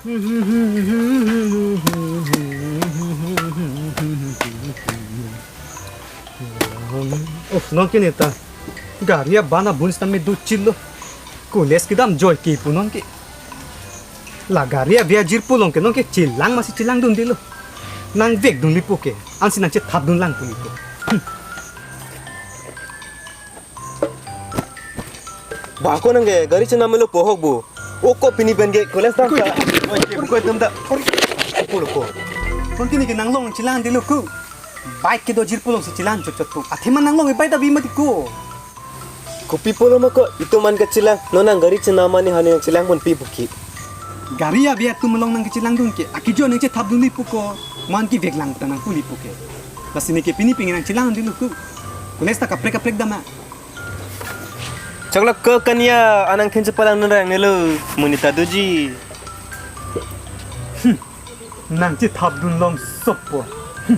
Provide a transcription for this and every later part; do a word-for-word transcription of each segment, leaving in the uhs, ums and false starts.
Oh, non ke neta. Gari abana bun sitame do chilo. College kedam joi ke pu non ke. La gari ave ajirpo along ke non ke chelang masi chelangdundelo. Nangvekdunle pu ke. Ansi nangchethapdun lang pu ni pu. Hmm. Ba ko nang ke gari chenam melo pohok bu. O ko pini pen ke college dam ta. Oi, ke ko tum ta. Ko lo ko. Kon kini ke nanglong chelangdelo ku. Bike kedo ajirpo alongsi chelang chot chot tu. Athema nanglong e bike ta bi mati ko. Kopi pulo ma ko, itum an kachelang, non nang gari chenam mane ha nangchelangponpi puke. Gari ave atum along nangkachelangdun ke, akejoi nangchethapdunle pu ko, man keveklang ta nangpule pu ke. Lasi ne ke pini pini nangchelangdunlo ku. College ta kaprek kaprek dam ma. Choklo ko kania, anang khenche palang nang rang nelo, monit ta doji. Hmm, nangchethapdun long sopo. Hmm.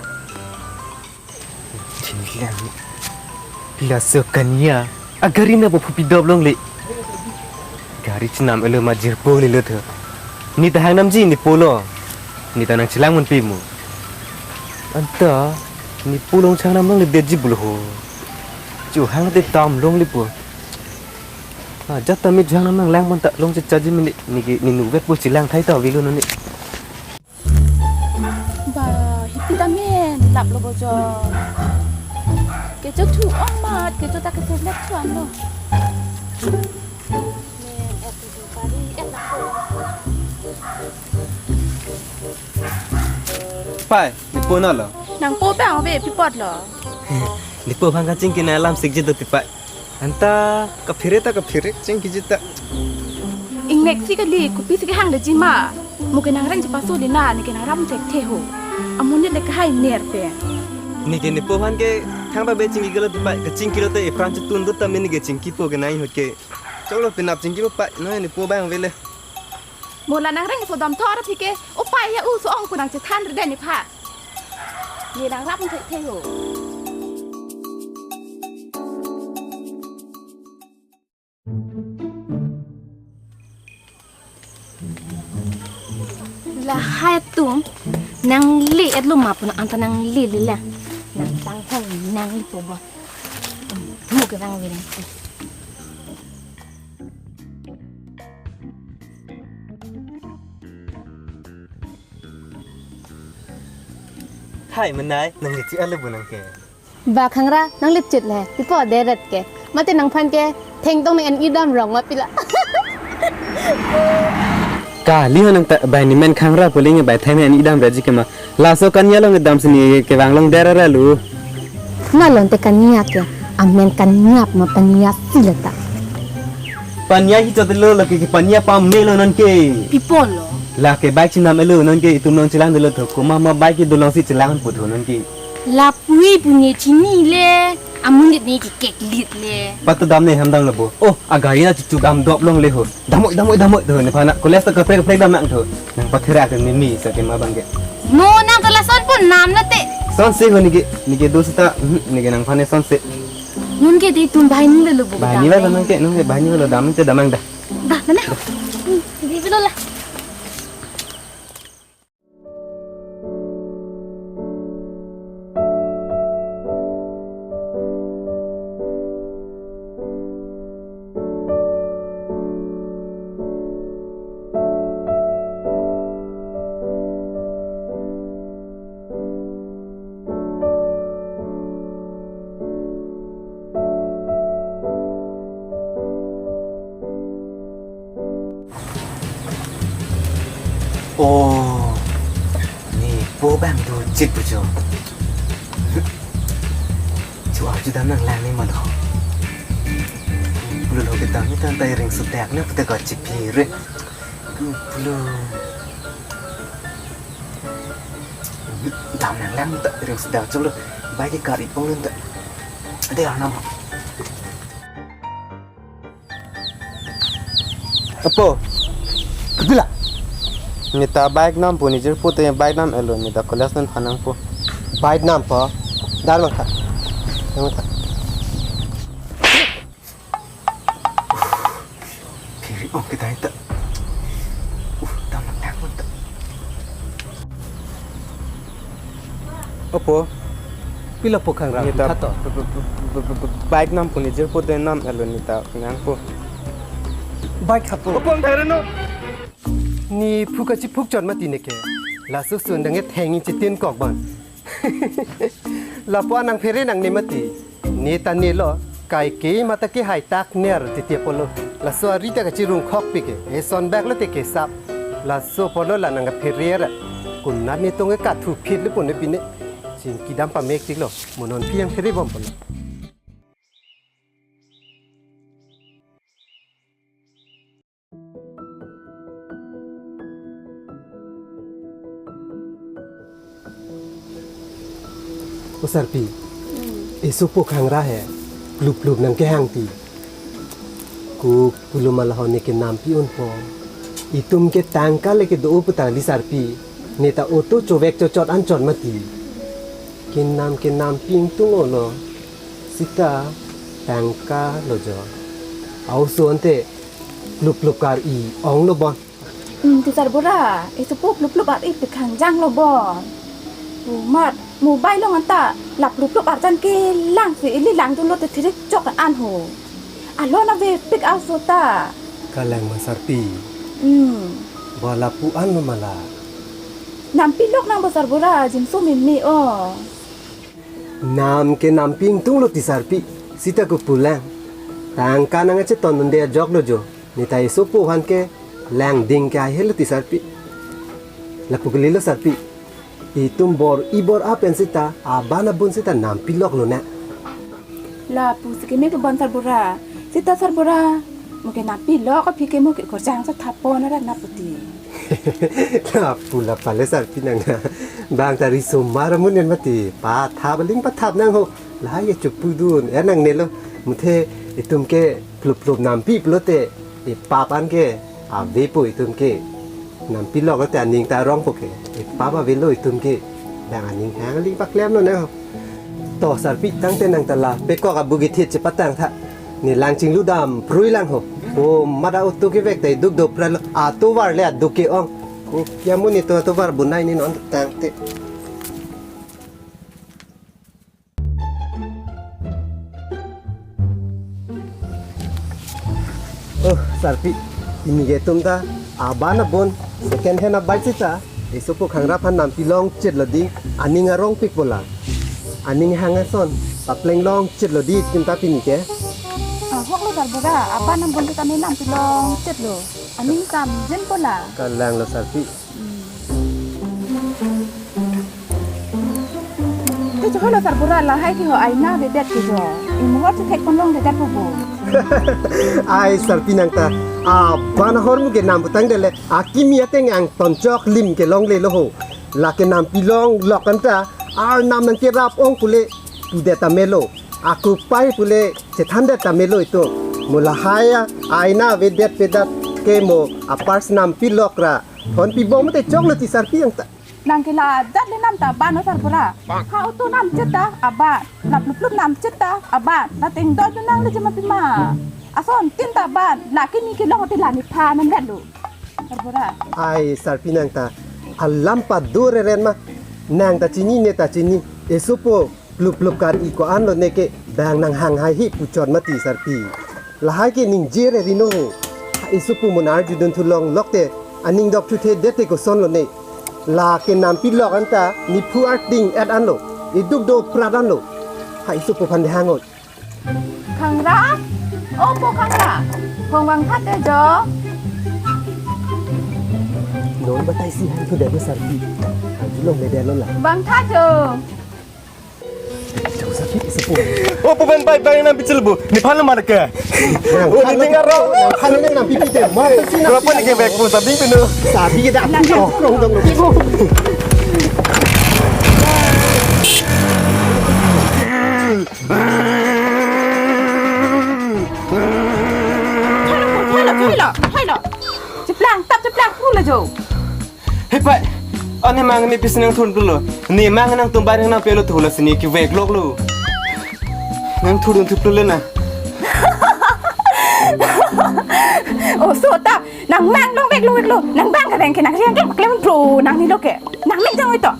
Chinlang. Laso kania. Agari na bo phupi dop longle. Gari chenam elo ma jirpo lelo tho. Ne ta hangnamji ne pulo. Ne ta nangchelangponpi mo. Anta ne pulo chenam longledetji pulo ho. Chu hangte dam longle po. Ah, jat ta me jang nam nanglangpon ta long chechaji mene. Ne ke ne nuvet po chelang thai ta avelo non ne. Ba, hipi ta men, laplo bojo. Kecho thu ong mat, kecho ta kecho lek thu anlo. Men, et tu pari, et lang po. Pai, ne po nalo. Nangpo abang ave pi apotlo. Ne po abang kachingki nanglam sikji do ti pai. Anta kaphere ta kaphere chingkiji ta. Ingnek si kali, kopisi kehangleji ma. Mo ke nangreng chepaso lina, ne ke nangrap thekthe ho. Amonit le kahai ner pen. Ne ke ne po aphan ke thangta be chingki kelo ti pai, kachingkilo te epran chetun do ta me ne ke chingkipo ke nai ahut ke. Choklo penap chingkipo pai, non ne po abang avele. Mo la nangreng so dam thor aphi ke, o pai ya u so ong pu nangchethan rede nepha. Ne nangrap thekthe ho. Lahai atum nangle-etlo ma pu anta nanglele la. Nangtanghong nangle po bo. Mo ke vang veren. Hai menai, nang lichi ale bu nang ke. Ba Khangra, nang lichit le, pipo deret ke. Mate nangphan ke, thengtong nang en idam rong ma pila. Kali ho nang ta, bai ne men Khangra pu le nge bai theng en idam reji ke ma. Laso kania along damsi ne kevang long dera ra lu. Malon te kania ke, amen kania ma pania si le ta. Pania hi chot lo, lake ke pania pam ne lo non ke. Pipo lo. Lake bike chenam elo non ke, itum nangchelangdelo tho, komat ma bike ke dolongsi chelangpo tho non ke. Lapu-i pu ne chini le, amonit ne kekeklit le. Patu dam ne hem dam lo bo. Oh, agari na chuchu dam dop longle ho. Damoi, damoi, damoi tho, nephan na college ta kaprek kaprek dam nang tho. Nang patherak ne mi sa ke ma bang ke. No nang ta lason pon nam na te. Sonse ho ne ke, ne ke do seta, hmm, ne ke nangphan ne sonse. Non ke di tum banghini lo lo bu. Banghini ba non ke, non ke banghini lo dam te damang da. Da, da na. Hmm, di bilo la. Oh, ne po bang do chit pu cho. Chu arju dam nanglang ne ma lo. Pulo lo ke dam ni tan ta ring sudak na puta ka chipire. Pulo. Dam nanglang ta ring sudak cholo. Bai ke kari pong ta. Ade anam. Apo, kapila? Neta bike nam po, nijir po te bike nam elo, neta college nan hanang po. Bike nam po, dar matha. Dar matha. Phiri ong kita ita. Uh, dam nang nang Opo. Pilo po Khangra, neta tha to. B-, b-, b-, b-, b-, bike nam pu ne jirpo de nam elo neta nangpo. Bike hapo. Opo ang thare no. Ne phu kachiphuk chot mati neke. Laso sun dang e theng in chitin kok bang. Lapu-an nangphere nangne mati. Neta nelo, kaike mata ke hai tak ner titi apotlo. Laso ari ta kachirung khok pike. Eson bag lo te kesap. Laso apotlo la nangkaphere ra. Konat ne tong e kathu phit le pone pine. Chingki dam pamek tiklo. Mo non phi nangphere bom apotlo. O Sarpi, hmm, esopo Khangra he, plup plup nangkehang ti. Ko pulo ma lahai ne kenampi unpo. Itum ke tangka le kedo pu tangli Sarpi, neta auto chovek chochot an chot mati. Kenam kenampi ingtung olo. Sita tangka lo jo. Aoso ante plup plup kar-i ong lo bon. Hmm, ti Sarbura, esopo plup plup ar-i pekhang jang lo bon. Umat, mobile along anta la plup plup arjan kelang si ili lang dunlo te thirik chok an ho. Alon avepik aoso ta. Kalang ma Sarpi. Hmm. Ba lapu-an lo ma la. Nampi lok nang bo Sarbura, jingso meme o. Nam kenampi ingtung lo ti Sarpi, sita ko pulang. Tangka nangkacheton dunde ajok lo jo. Neta esopo aphan ke langding ke ahe lo ti Sarpi. Lapu kali lo Sarpi. Itum bor-i bor-a pen sita, aban abun sita nampi lok lo na. Lapu si keme ko bon Sarbura. Sita Sarbura. Mo kenampi lok aphi ke mo ke korjang sa thapo na ra na puti. Lapu la pale Sarpi nang. Bang ta riso mar amun nen mati. Pathap aling pathap nang ho. Lahai ke chupu dun. Ya nangne lo. Muthe itum ke plup plup nampi pulote. E pap an ke. Avepo itum ke. Nampi lok te aning ta arongpo ke. E pap avelo itum ke. Bang aning hang aling paklem lo nang ho. To Sarpi tangte nang ta la. Pekok abu githit chepatang tha. Ne lang chinglu dam prui lang ho. O mada auto kevek ta iduk do pran atovar le aduk ke-ong. Kopi amun ne to atovar bunai ne non tangte. Oh, Sarpi. Pini ke itum ta aban abon second hand a-bike sita. Esopo Khangra aphan nampi longchit lo di, aning arongpik po la. Aning hang ason, papleng longchit lo di itum ta pini ke. Ahok lo Sarbura, aban abon sita ne nampi longchit lo. Aning tam jin po la. Kalang lo Sarpi. Hmm. Te choklo Sarbura lahai ke ho aina avedet ke jo. Imuhor chethek pon longledet po bo. Ai Sarpi nang ta. Aban ahormu ke nam putang dele. Akimi ateng angton chok lim ke longle lo ho. Lake nampi long lok anta arnam nangkerap ong pule pudet ta melo. Ako pai pule chethandet ta melo itum. Mo lahai a aina avedet pedat ke mo a-purse nampi lok ra. Thon pibom te choklo ti Sarpi nang ta. Nang ke la jat le nam ta ban o Sarbura. Ha auto namchit ta aban. La plup plup namchit ta aban. La tengdol tu nang le jema pima. Ason tin ta ban. Lake ne kelong te la nephan nang lo. Sarbura. Ai Sarpi nang ta. Alam pado reren ma. Nang ta chini ne ta chini. Esopo plup plup kar-i ko-an lo neke bang nang hang hai hi puchot mati Sarpi. Lahai ke ningje re rino ho. Ha esopo mo arju dun thu longlok te aning dok thuthe det te koson lo ne. Lake nampi lok anta nephu arting et an lo. Iduk do prat an lo. Ha esopo aphan de hang oi. Khangra? Opo Khangra? Hong vangtha te jo. Non batai si hang thu det lo Sarpi. Hang thu longledet lo la. Vangtha jo. Jauh Sarpi, sepo. Opo pen bai bai nang pichel bu. Nephan lo mar ke. Oh, ne tinggal ro. Nephan lo nang pipi te. Mar si nang. Berapa ne kevek bu Sarpi pinu? Sarpi ke dak. Nang dong dong dong. Thailo, thailo, thailo, thailo. Cheplang, tap cheplang, pu la jo. Hei pai, ane mang ne pisi nangthun pulo. Ne mang nangtum bai nangpelo thu lasi ne kevek lok lo. Nangthudun thu pulo na. Oh, so tap. Nang mang longvek longvek lo. Nang bang kevek ke nang riang ke maklem pro nang ni lo ke. Nang mek jang oi to.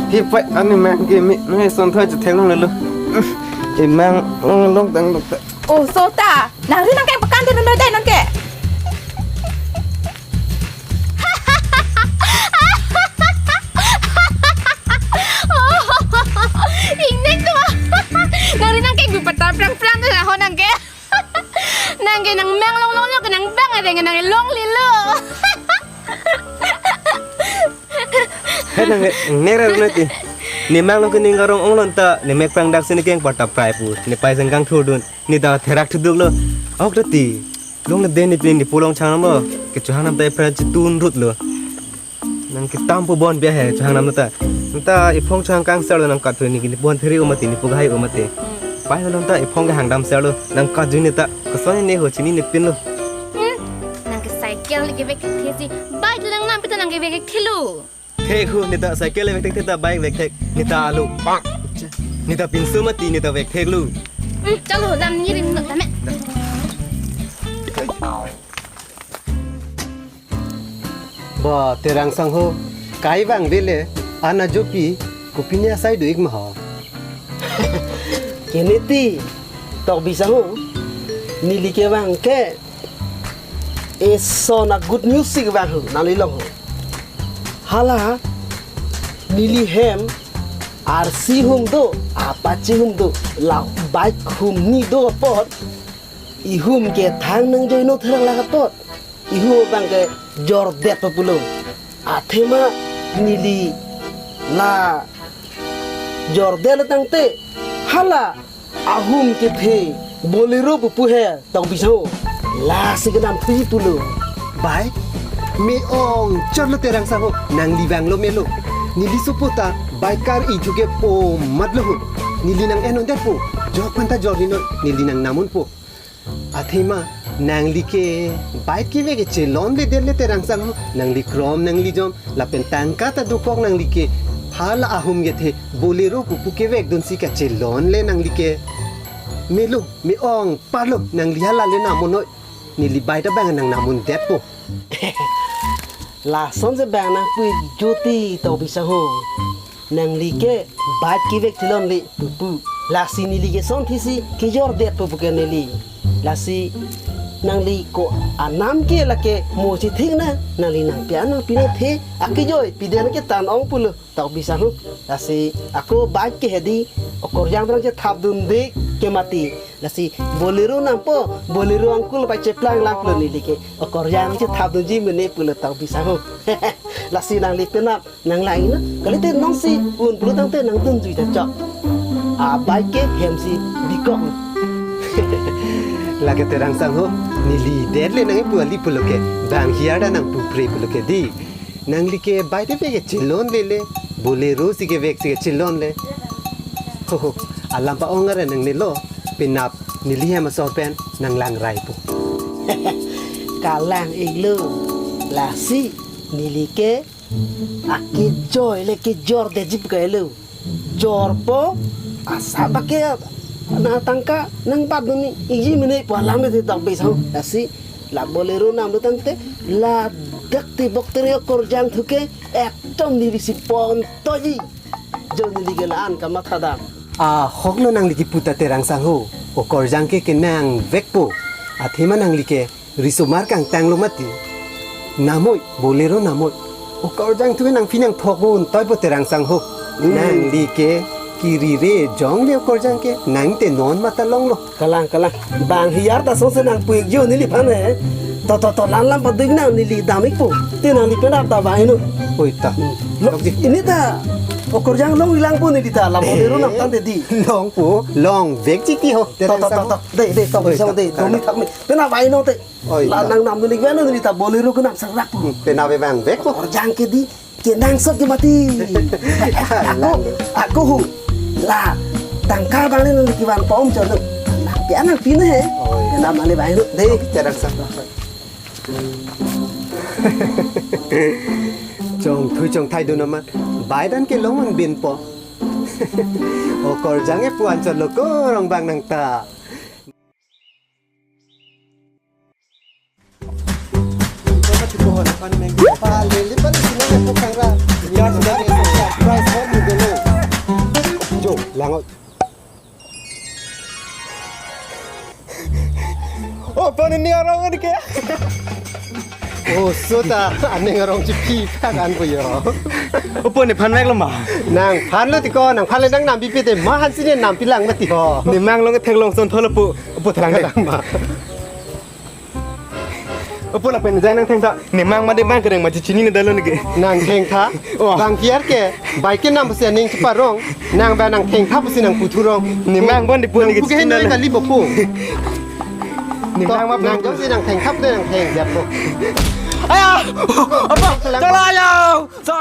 Hi pai, ani mang ke mi, mi son thoi chethek longlelo. Imang long long tang long tang. Oh, sota. Nangri nangkeng pakam dun lo dei nonke. Ingnek tu. Nangri nangkeng gu patap plang plang tu na ho nangke. Nangke nang mang long long lo ke nang bang ada nang longlelo. He nang nera lo ti. Ne mang long ke ne karong ong lon ta, ne mek pang dak si ne keng patap prai pu. Ne pai sang kangthurdun. Ne ta therak thuduk lo. Ahok ta ti. Longle dei ne pini ne pu long chang mo. Kechohang nam ta ipra chetun rut lo. Nang ketam pu bon bia he chohang nam ta. Nang ta iphong chohang kangser lo nang kat pu ne ke ne bon phere o mati ne pu gahai o mati. Pai lo nang ta iphong ke hang damser lo. Nang kat jui ne ta. Koson ne ho chini ne pin lo. Hmm, nang ke cycle le kevek thekthe si, bike le nang nam pita nang kevek thekthelo. Thek ho, ne ta cycle le vek thekthe ta bike vek thek, ne ta alo. Ne ta pinso mati, ne ta vek theklo. Hmm, chalo, dam ni rin lo, dam e. Ba, Terang Sangho, kai vang dele, ana jopi, kopine asai do ik ma ho. Keniti, Tokbi Sangho, neli ke vang ke, eson a good news si vang ho, nangli long ho. Hala, neli hem, arsi hum do, apache hum do, la bike hum ni do apot, ihum ke thang nang joino therang la apot. Ihu abang ke jordet papulo. Athema neli la jordet le tangte hala ahum kethe Bolero pupu he Tokbi Sangho. Lasi kenam thui pulo. Bai, me-ong chot lo Terang Sangho, nangli vang lo melo. Neli sopo ta bike kar-i thu ke po mat lo ho. Neli nang en-on det po. Jok phan ta jor ri noi, neli nang nam unpo. Athema, nangli ke bike kevek ke chelonle det le Terang Sangho, nangli krom nangli jom, lapen tangka ta dokok nangli ke, hala ahum kethe Bolero pupu kevekdun si kachelonle nangli ke. Melo, me-ong parlo, nangli hala le nam un noi, neli bike ta bang nang nam un det po. Lason si bang nangpu joti Tokbi Sangho. Nangli ke bike kevek chelonle pupu. Lasi neli ke son thisi kejor det pupu ke neli. Lasi nangli ko anam ke lake mo si thik na, nangli nang pia nang pine the akejoi piden ke tan ong pulo Tokbi Sangho. Lasi ako bike ke hedi okorjang drang chethapdun de ke mati. Lasi Bolero nampo, Bolero angkul pai cheplang lang pulo neli ke. Okorjang chethapdunji mene pulo Tokbi Sangho. Lasi nangli penap nang lang ina, kalite nonsi un pulo tangte nang dunjui ta chok. A bike ke hem si bikok. Lake Terang Sangho, neli det le nang pu ali pulo ke. Bang hiar ta nang pu pre pulo ke di. Nangli ke bike te vek ke chelonle le. Bolero si kevek si kechelonle. Ho ho, alam pa-ong are nangne lo. Penap neli hem asor pen nang lang rai po. Kalang ik lo. Lasi neli ke akejoi le kejor detji pu ke lo. Jorpo, asap ake na tangka nang bat duni iji mene pu alam le Tokbi Sangho. Lasi la Bolero nam lo tangte ladak ti bok tere okorjang thu ke ekdom neli si pontoji. Jo neli ke la-an kamatha dam. Ahok lo nangli kipu ta Terang Sangho. Okorjang ke kenang vekpo. Athema nangli ke risomar kangtang lo mati. Namoi, Bolero namoi. Okorjang thu nangphi nangthok un toipo Terang Sangho. Hmm. Nangli ke kirire jongle okorjang ke nang te non mata longlo. Kalang, kalang. Bang hiar ta sose nang pu ik jo neliphan he. To, to, to, lan lam pading nang neli dam ikpo. Te nangli penap ta bang inu. Oi ta. Hmm. Lo, oke. Ini ta okorjang long ilang po neli ta la Bolero nam tangte di. Longpo, long vekji ti ho. To, Terang to, to, Sangho. To. Dei, dei, to, oi, bisa ta, dei. Ta, domi ta. Thak mi. Penap bang inu te. Oi, la ta. Nang nam neli venu neli ta Bolero kenam serak po. Hmm, penap bang vekpo. Okorjang ke di. Kenangsot ke mati. Ako, ako hu. La, tangka bang le nang kevan pom cholo. Nang pia nang pine he. Oh, iya. Kenam ale bang inu. Dei. Terang Sangho. Chongthui chongthai dun amat. Bike dan ke long un binpo. Okorjang e puan cholo ko rong bang nang ta. Lang-o. Oh, pon ini arong ini ke. Oh, suta, aning arong chipi kan pu yo. Opo nephan mek lo ma? Nangphan lo ti ko, nangphan le nangnam pipe te, ma hansi ne nampi lang mati ho. Nemang long theklong son tholo pu, opo thelang de. Lang ma. Opo lapen jai nangthengtha. Nemang ma de bang kereng ma chichinine dalo neke. Nangthengtha? Oh. Bang kiar ke, bai kenam pusi aning cheparong. Nang ba nangthengtha pusi nangputhurong. Nemang bon di pu neke. Nangpu ke henoi chichina kali bo pu. Nemang ma nang jongsi nangthengtha pu nangtheng dia pu. Aya! Opo, chala ayo! Sa